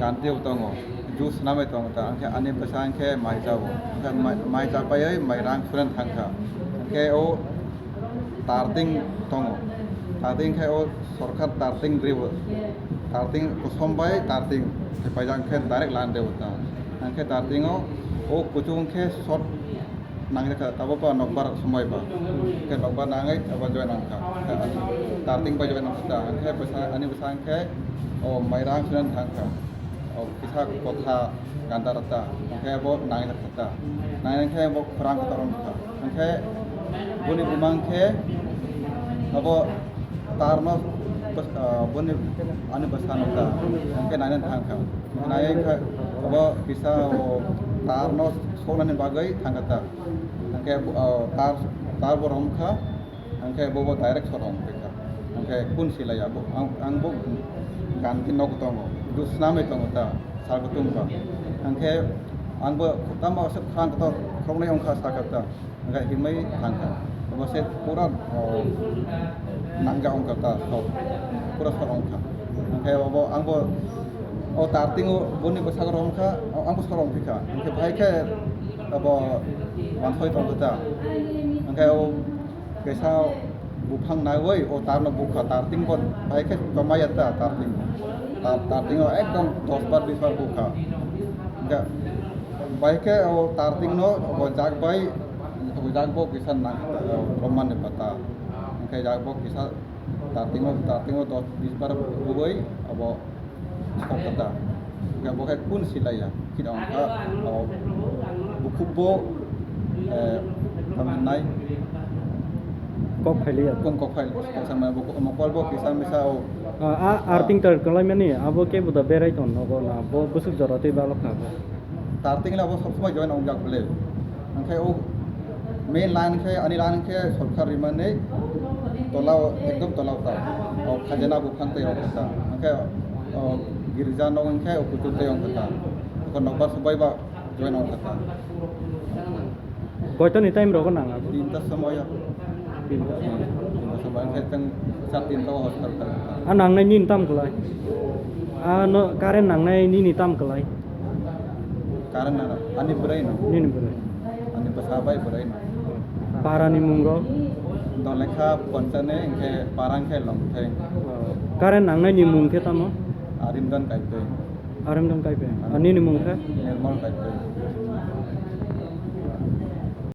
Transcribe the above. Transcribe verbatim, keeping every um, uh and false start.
Kanti bo tongo, juice swnamwi tongo ta, hwnkhe ani bwsa hwnkhe mai chao, hwnkhe mai, mai chapaiwi mai rang suren thangkha, hwnkhe o tarting tongo, tarting khe o sorkar tarting rio, tarting kosom bai tarting khe paijak hwnkhe direct lan rio ta, hwnkhe tartingo o kuchuk hwnkhe short nangjakha, abo ba nokbar somoi ba. Hwnkhe nokbar nangwi abo join wngkha. Hwnkhe ani tarting bai join wngkha ta. Hwnkhe bwsa, ani bwsa hwnkhe o mairang sunan thangkha. O kisa kotha ganda rata. Hwnkhe abo nangjakha ta. Nangjakha bo khorang kotor wngkha. Hwnkhe boni buma hwnkhe abo tarno bwsa, boni ani bwsa nokha. Hwnkhe nainani thangkha. Nai wngkha abo kisa o tarno soknani bagwi thangkha ta. Hwnkhe, o, tar, tar bo romkha, hwnkhe bo bo direct soro wngkha. Hwnkhe kun silai abo, ang, ang bo ganti nogo tongo, juice swnamwi tongo ta, sal kutung ba. Hwnkhe ang bo tamo aswk khorang kotor khoroknwi wngkha sakha ta, hwnkhe himwi thangkha. Abo se pura, o, nangja wngkha ta, sok, pura sok wngkha. Hwnkhe abo ang bo o tartingo boni bwsakgo romkha, o, ang bo sok romphikha. Hwnkhe bahai khe abo wansoi tongkha ta. Hwnkhe o kaisa buphang naiwi o tarno bukha, tarting bo bahai khe chomaiya ta tarting. Tar-, tartingo ekdom dos bar bis bar bukha. Hwnkhe bahai khe o tartingno bo jak bai, bo jak bo kisa nang, o romani pata. Hwnkhe jak bo kisa tartingo, tartingo dos bis bar bugwi abo Kokta. Hingke bo khe kun silaiya. Kida wngkha, o, bukhukbo, eh, tamo hinai? Kok phailiya. Kun kok phailiya. Kok sanmani bo, mokol bo kisa misa o. Ah, ah, ah. Arting tar kalaimani, abo kebo da berai ton nogo na, bo bwswk jora twi balok na bo. Tarting le abo sob somoi join wngjak bele. Hingke o main line khe, ani line khe sorkar rimani tola o, ekdom tola o ta. O khajana buphang tei rok kha ta. Hingke o girja nok hingke o kuchuk tei rok kha ta. Ko nokbar subai ba join rok kha ta. Koitoni time rogo nang abo? Tinta somoyo. Tinta. Tinta somoyo hingke teng sa tinta o hospital ta. A nangnai nini tam kwlai? A no current nangnai nini tam kwlai? Current nana, ani bwrwi no. Nini bwrwi. Ani bwsa bai bwrwi no. Para ni mung rok? Dolekha Ponchane, hingke para hingke Longthai. Oh. Current nangnai ni mung khe tamo? Arimdan Kaiptwi. Arimdan Kaiptwi. Ani ni mung khe? Nirmal Kaiptwi.